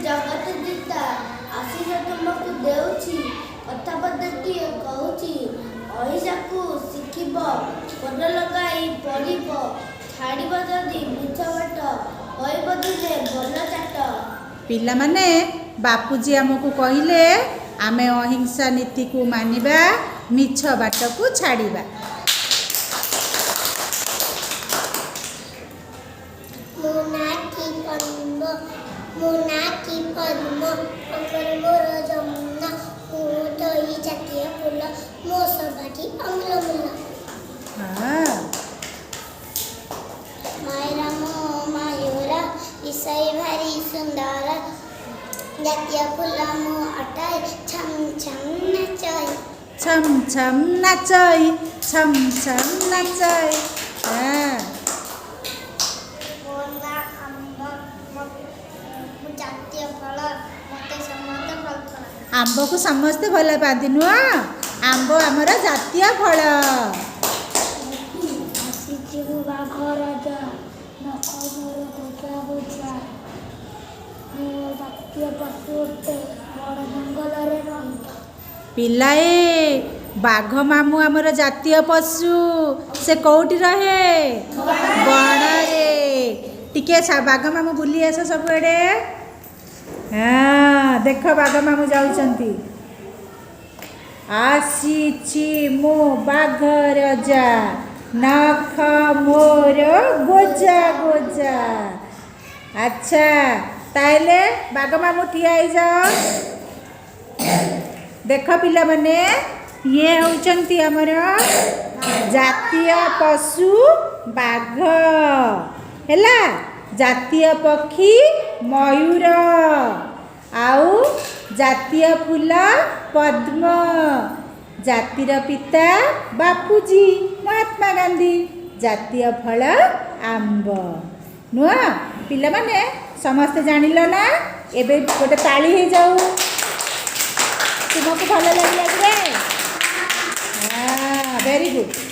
ଜଗତ ଜିତା ଆଶିଷ ତୁମକୁ ଦେଉଛି, କଥା ପଦଟିଏ କହୁଛି। ଅହିଂସାକୁ ଶିଖିବ, ମନ ଲଗାଇ ପଢ଼ିବ, ଛାଡ଼ିବ ଯଦି ମିଛ ବାଟ, କହିବ ଦିନେ ଭଲ ଚାଟ। ପିଲାମାନେ, ବାପୁଜୀ ଆମକୁ କହିଲେ ଆମେ ଅହିଂସା ନୀତିକୁ ମାନିବା, ମିଛ ବାଟକୁ ଛାଡ଼ିବା। ମୋ ନାଁଟି ପଦ୍ମ, ମୋ ନାଁଟି ପଦ୍ମ, ରଙ୍ଗରେ ମୋର ଯମୁନା। ମୁଁ ଦହି ଜାତୀୟ ଫୁଲ, ମୋ ସଭାଟି ଅମ୍ଳମୂଲ। ମାୟରା ମୋ ମାୟୁରା, ଇସାଇ ଭାରି ସୁନ୍ଦର। ଜାତୀୟ ଫୁଲ ମୁଁ ଅଟାଇ, ଛମ୍ ଛମ୍ ନାଚଇ। ଛମ୍ ଛମ୍ ନାଚଇ, ଛମ୍ ଛମ୍ ନାଚଇ। ହଁ। ମୋ ନାଁ ଆମ୍ବ, ମୁଁ ଜାତୀୟ ଫଳ, ମୋତେ ସମସ୍ତେ ଭଲ ପାଆନ୍ତି। ଆମ୍ବକୁ ସମସ୍ତେ ଭଲ ପାଆନ୍ତି, ନୁହଁ? ଆମ୍ବ ଆମର ଜାତୀୟ ଫଳ। ଆସିଯିବୁ ବାଘ ରାଜା, ନଖ ମୋର ଗୋଜା ଗୋଜା। ମୁଁ ଜାତୀୟ ପଶୁ ଅଟେ, ବଡ଼ ଜଙ୍ଗଲରେ ରହିଥାଏ। ପିଲାଏ, ବାଘ ମାମୁଁ ଆମର ଜାତୀୟ ପଶୁ। ସେ କୋଉଠି ରହେ? ବଣରେ। ଟିକେ ବାଘ ମାମୁଁ ବୁଲି ଆସ ସବୁଆଡ଼େ। ହଁ, ଦେଖ, ବାଘ ମାମୁଁ ଯାଉଛନ୍ତି। ଆସିଛି ମୁଁ ବାଘ ରଜା, ନଖ ମୋର ଗୋଜା ଗୋଜା। ଆଚ୍ଛା, ତାହେଲେ ବାଘ ମାମୁଁ ଠିଆ ହେଇଯାଅ। ଦେଖ ପିଲାମାନେ, ଇଏ ହେଉଛନ୍ତି ଆମର ଜାତୀୟ ପଶୁ ବାଘ ହେଲା, ଜାତୀୟ ପକ୍ଷୀ ମୟୂର, ଆଉ ଜାତୀୟ ଫୁଲ ପଦ୍ମ, ଜାତିର ପିତା ବାପୁଜୀ ମହାତ୍ମା ଗାନ୍ଧୀ, ଜାତୀୟ ଫଳ ଆମ୍ବ, ନୁହଁ? ପିଲାମାନେ, ସମସ୍ତେ ଜାଣିଲ ନା? ଏବେ ଗୋଟେ ତାଳି ହେଇଯାଉ। ତୁମକୁ ଭଲ ଲାଗିଲା କିରେ? ହଁ, ଭେରି ଗୁଡ୍।